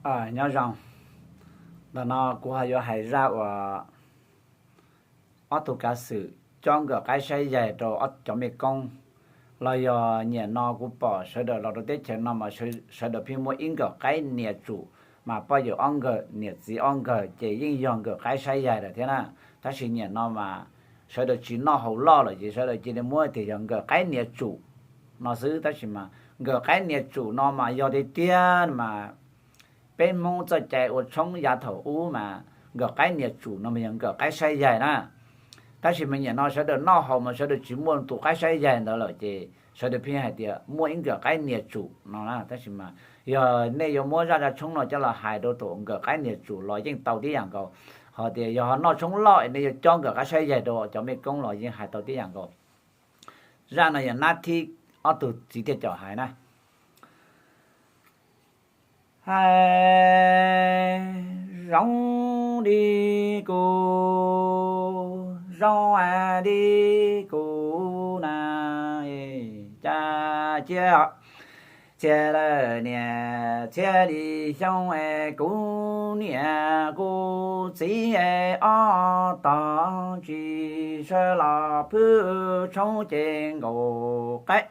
Nyob zoo, ntawm no kuv ho yuav hais zaj uas ob tug kav xwm cob nkawm qaib saib yaig rau cov mej koob, los yog nyiam no kuv pom sawv daws los rau teb chaws no mas sawv daws pheej muaj ib nkawm qaib nias tsum, mas poj yawm ob nkawg niam txiv ob nkawg ces yeej yog nkawm qaib saib yaig lawm thiab na. Tab sis nyiam no mas sawv daws tsis noj haus loj lawm ces sawv daws cia li muab tias yog nkawm qaib nias tsum no xwb. Tab sis mas nkawm qaib nias tsum no mas yog tiag tiag mas peb Hmoob txoj cai ua tshoob yav thaum ub mas nkawm qaib nias tsum no mas yog nkawm qaib saib yaig na. Tab sis mas nyiam no sawv daws noj haus mas sawv daws tsis muaj tus qaib saib yaig ntawd lawm ces sawv daws pheej hais tias muaj ib nkawm qaib nias tsum no na. Tab sis mas yog nej yuav muab zaj tshoob no coj los hais rau tus nkawm qaib nias tsum los yeej tau tib yam nkaus. Ho tias yog ho noj tshoob loj es nej yuav cob nkawm qaib saib yaig rau cov mej koob los yeej hais tau tib yam nkaus. Zaj no yog nab thib ob tug txiv thiaj com hais na. Hais zoo li kuv, zoo li kuv na, cas cia txhia lawm niam txhia li xyoo, kuv niam kuv txiv ob tog tsis sawv los phwb tshoob ces nkaus qaib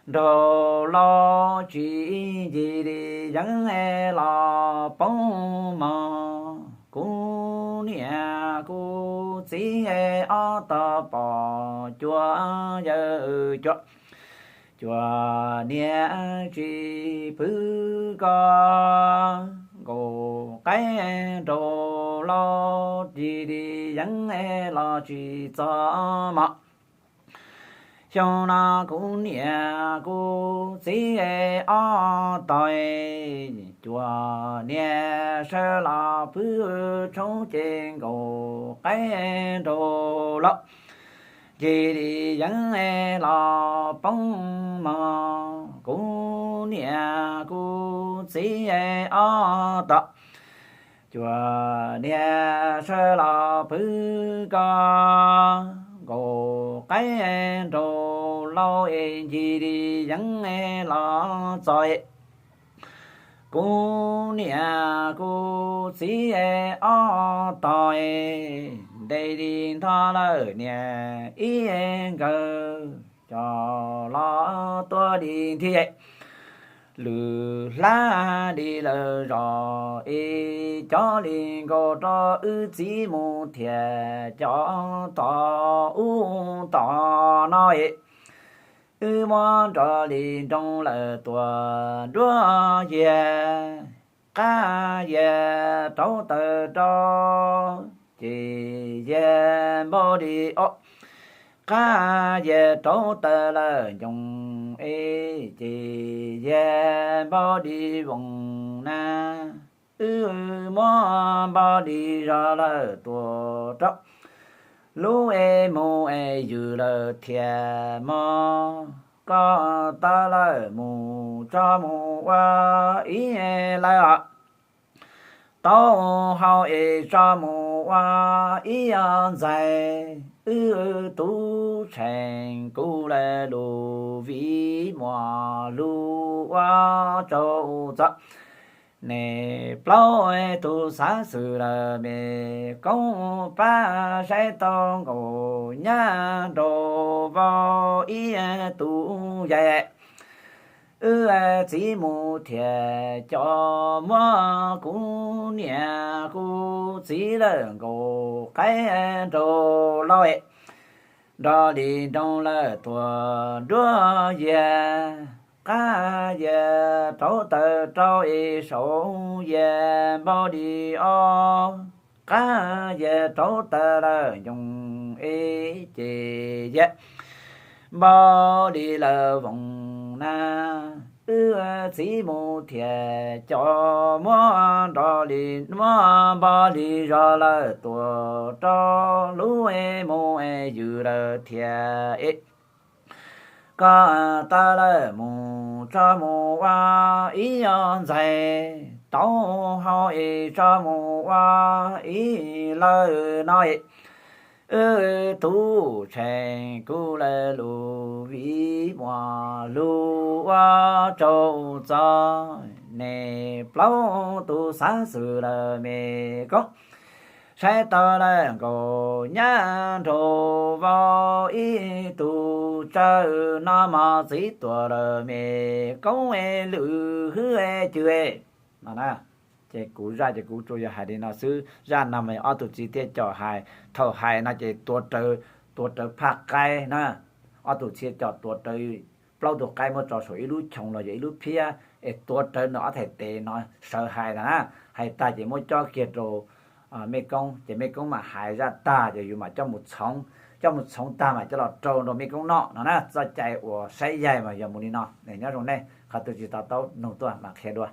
nraug los tsis ncig li yeeb los poob mog. Kuv niam kuv txiv ob tog pom cuag yawg cuag, cuag niam tsis phwb koj nkaus qaib nraug los ncig li yeeb los tsis txog mog. Xyoo no kuv niam kuv txiv ob tog cuag niam sawv los phwb tshoob ces nkaus qaib nraug los ncig li yeeb los poob mog. Kuv niam kuv txiv ob tog cuag niam sawv los phwb koj nkaus qaib nraug los ncig li yeeb los txog. Kuv niam kuv txiv ob tog nte li nrho lawm niam ib nkawg, cov los tuaj li nthi, lwm hlab li lawm zos es cov li nkaus rau wb txiv mus thiaj cov tod ub tod no es wb muab nrog li nroog lawm tuaj nruab yias, qab yias rauv taws rau ces yias npaum li ob, qab yias rauv taws lawm ncoos es ces yias npaum li voos na, wb muab npaum li zog lawm tuaj rau lub es mus es ywm lawm thiaj mog. Koj tau lawm mus tso mus ua ib lawm os, taub hau es tso mus ua ib ob ntxaig, wb tub tshee kuv lawv lus viv muas lus ua tsaug txog. Nej plaub tug xav xwm lawm me koob pab saib tau nkaus nyab nraug vauv ib tug yaig, wb txiv mus thiaj cov muab kuv niam kuv txiv lawm nkaus qaib nraug los nrog li nroog lawm tuaj nruab yias, qab yias rauv taws rau es saum yias npaum li ob, qab yias rauv taws lawm ncoos es ces yias npaum li lawm voos na, wb txiv mus thiaj cov muab nrog li muab npaum li zog lawm tuaj rau lub es mus es ywm lawm thiaj es koj tau lawm mus tso mus ua ib ob ntxaig, taub hau es tso mus ua ib lawm no es wb tub tshee kuv lawv lus viv muas lus ua tsaug txog. Ne plaub tus xav xwm lawm me koob, saib tau lawm nkaus nyab nraug vauv, ib tug tsawb no mos txwv tuag lawm me koob, lwm hwb cwg no na. Ces kuv zaj ces kuv tsuas yog hais li no xwb, zaj no mas ob tug txiv thiaj com hais, thaum hais no ces tuav rawv, tuav rawv phaj qaib na, ob tug txiv thiaj com tuav rawv plaub tug qaib muab tso saum ib lub choo los yog ib lub phiab es tuav rawv nws ob txhais tes no sawv hais ntag na. Hais tag ces muab cob kiag rau mej koob, ces mej koob mam hais zaj tag ces yus mam coj mus txhoov, coj mus txhoov tag mam coj los rau rau mej koob noj no na. Txoj cai uas saib yaig mas yog mus li no, nyob zoo nej, qhov twg tsis to taub nug tuaj mam qhia dua.